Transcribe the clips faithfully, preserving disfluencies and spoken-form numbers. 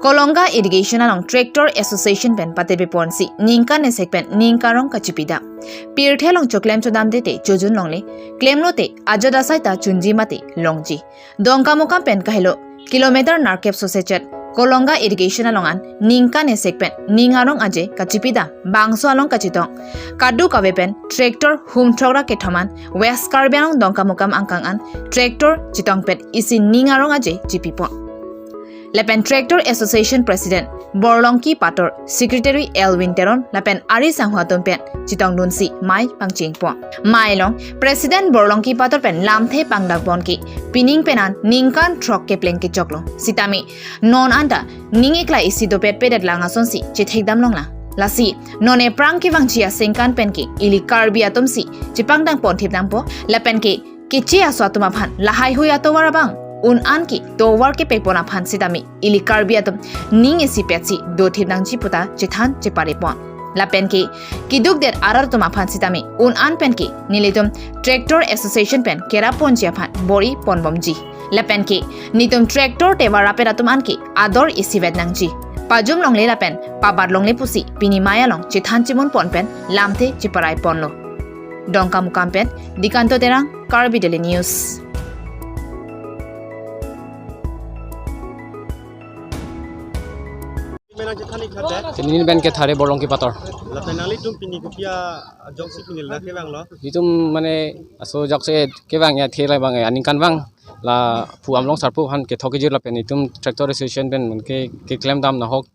Kolonga Irrigation along Tractor Association pen patepe ponsi ningkan esek pen ning karong kachipidam. Pirthe along choklem chodamde te chojun longle, klemlote ajat asai ta chunji mate longji. Dongkamukam pen kahelo kilometer nerkep sosechet Kolonga Irrigation along an ningkan esek pen ning arong aje kachipidam bangso along kachetong kadokave pen tractor hum throk ra kethom an West Karbi Anglong Dongkamukam angkang an tractor chetongpet isi ning arong aje chipipon. Lapen Tractor Association President Borlongki Pator, Secretary Elwin Teron lapen ari sangho atum pen chetongdunsi mei pangchengpon. Mei along President Borlongki Pator pen lamthe pangdakpon ke pining pen an ningkan throk kepleng kechoklo. Sitame non anta ning eklai isi dopetpedet lang asonsi chethekdam longlang. Lasi non ephrang kevangji asengkan pen ke ili Karbi atumsi chepangdangpon thipdampo lapen ke keche aso atum aphan lahaihui atovar abang un-an ke tovar kepekpon aphan sitame ili Karbi atum ning isipetsi dothip nangji puta chethan cheparepon. Lapen ke kedukdet arat atum aphan sitame un-an pen ke nelitum Tractor Association pen kerapponji aphan bor-i ponbomji. Lapen ke netum tractor tevar apet atum an ke ador isivet nangji. Pajum longle lapen pabat longle pusi pini mei along chethan chimunpon pen lamthe cheparaiponlo. Dongkamukam pen Dikanto Terang, Karbi Daily News. Menang chethan ik khat de. Pini pen ke Thare Borlongki Pator. Lapen nanglitum pini kopi ajoksi pini la kevanglo? Itum mane aso ajoksi kevang ya thela bang ya aningkan bang la pu Amlong Sarpo aphan kethok kejir lapen itum Tractor Association pen ke keklem dam nahok.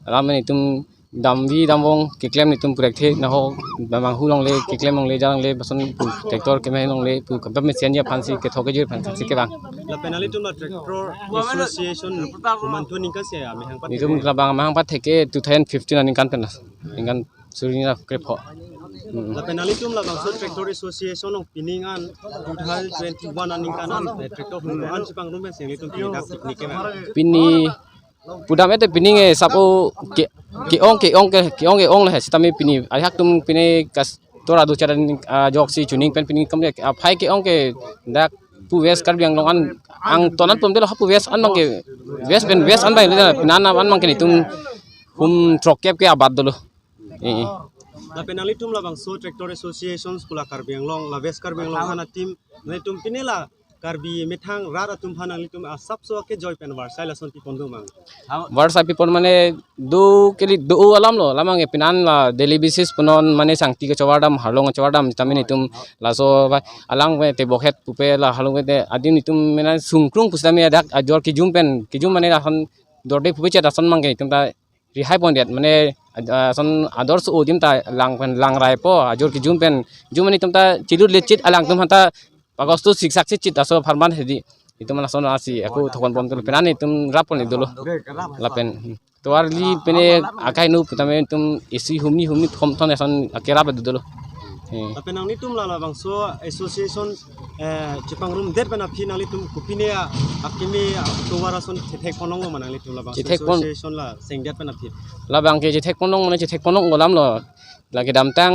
Alam itum damvi damvong keklem itum purek the nahok, damang hu longle keklem longle ja longle bason pu tractor keme longle pu kampam mesen ya aphansi kethok kejir aphansi kevang. Lapen nanglitum la Tractor Association komantu aningkan si amahang pat? Itum labang amahang pat theke two thousand fifteen aningkan pen la. Ningkan suri ni la krepho. Hmm. Lapen nanglitum labangso Tractor Association along pining an two thousand twenty-one aningkan an, eh, tractor hum an chepangrum pen si nanglitum pini dak picnic kevang? Pini pudam ete pining e sapo ke, ke-ong ke-ong ke, ke-ong ke-ong le sitame pini aihak atum pini kas tora do chara, ah, ajoksi chuning pen pining kam le aphai ke-ong ke dak pu West Karbi Anglong an angton an pumdelo ha pu West an bang ke West pen West an bang le pinan an bang ke netum hum throk kep ke abat dolo. Eh, eh. Lapen nanglitum labangso Tractor Association pu la Karbi Anglong la West Karbi Anglong hana team nanglitum pini la Karbi methang rat atum aphan nanglitum asapso akejoi pen varsai lason pipon do mang? Varsai pipon mane do kali do alam lo, labang ke pinan la daily basis punon mane sangti kechovar dam, harlong kechovar dam, tame netum laso ba alang ve te bokhet pupe la harlong ve te adim netum mane sungkrung pusitame dak ajor kijum pen, kijum mane lason dorde pupe chet ason bang ke netum ta rihai pondet mane, ah, son ador so adim ta lang pen langraipo ajor kijum pen jum mane itum ta chilut lechit alangtum aphanta pagos tu siksak chit aso pharman hedi itum lason asi ako thokon bom tul pinan itum rap pon dolo lapen tovar li pene akai nu putame itum isi humni humni thom thon ason akerap dolo. Eh. Lapen nanglitum la labangso association, eh, chepangrum det pen aphi nanglitum kopine a, akimi a, tovar ason chethek ponlonglo ma nanglitum labangso chethek pon- association la sengdet pen aphi? Labang ke chethek ponlong mane chethek ponlong alam lo. Lake damtang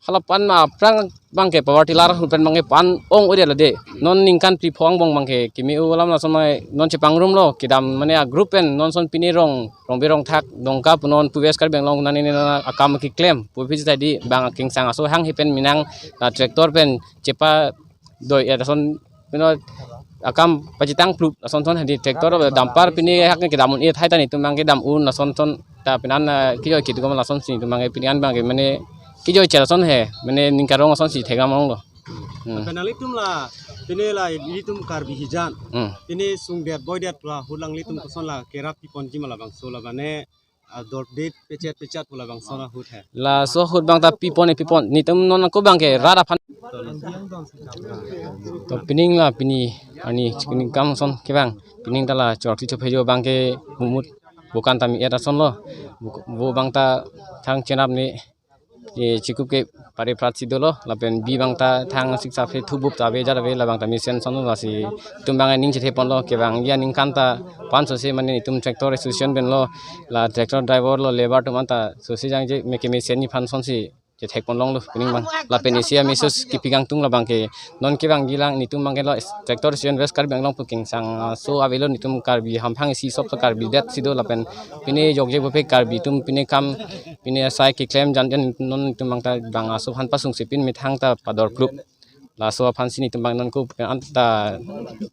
halapan ma aphrang bang ke power tiller hul pen bang ke pan ong ode lade. Non ningkan phli pho angbong bang ke kimi u alam lason mai non chepangrum lo kedam mane a group pen non son pini rong rong berong thak Dongka punon pu West Karbi Anglong nani nana akam keklem pu phi tadi bang akengsang aso hang hi pen minang, ah, tractor pen chepa doi et ason pino akam pachitang plup ason thon hadi tractor ba dumper pini hak ke damun et hai tani tum bang ke dam un ason thon ta pinan, ah, kijoi kit gom lason si tum bang ke pini an bang ke mane kijoi chel ason he mane ningkarong ason si thegam ong lo. Hmm. Lapen nanglitum la pini la ilitum Karbi hijan. Hmm. Pini sungdet boidet la hulang ilitum koson la kerap piponji ma labangso la mane ador det pechet pechet pu labangso ahut he? Laso ahut bang ta pipon e pipon. Netum non ako bang ke rat aphan. To pining la pini arni chikining kam son kevang. Pining ta la chorti chophejo bang ke humut bukan tami et ason lo. Buk-, bo bang ta thang chenap ni, eh, chikup ke pare prat si dolo lapen bi bang ta thang siksa phe thubup ta ave jat ave labang ta mesen son lo lasi itum bang ning chethe ponlo kevang ya ningkan ta pan sose mane itum tractor association pen lo la tractor driver lo labour atum anta sose jangje meke mesen ni phan son si chethek pon longlo pining abang. Lapen isi a-message kepi kangtung labang ke, non kevangji lang netum abang ke lo, tractor Station West Karbi Anglong pu kengsang aso avelo, netum Karbi hamphang isi sop so Karbi det si do lapen pine jokje bope Karbi atum pine kam pine asai keklem jan jan non netum abang ta bang aso aphan pasungse pin methang ta pador plup. Laso aphan si netum abang non ko anta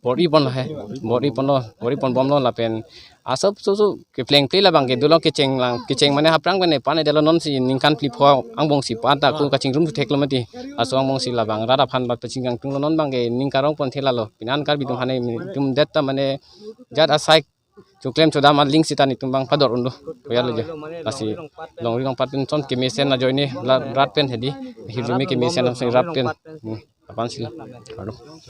bor-i ponlo he, bor-i ponlo, bor-i pon bomlo lapen aso so so kepleng ple labang ke dolo, kecheng lang, kecheng mane haprang pen ne pan delo, non si ningkan phli pho angbong si pan ta ko kachingrum thu theklo mati. Aso angbong si labang rat aphan ba paching kangtunglo, non abang ke ning karong pon thela lo. Pine an Karbi atum hane atum det ta mane jat asai choklem chodam aling sita netum abang pador unlo. Koya lo jo. Lasi longri longpat pen son kemesen ajoine la rat pen hedi. Hirjume kemesen si rat pen. Hmm. Aphan si. Aro.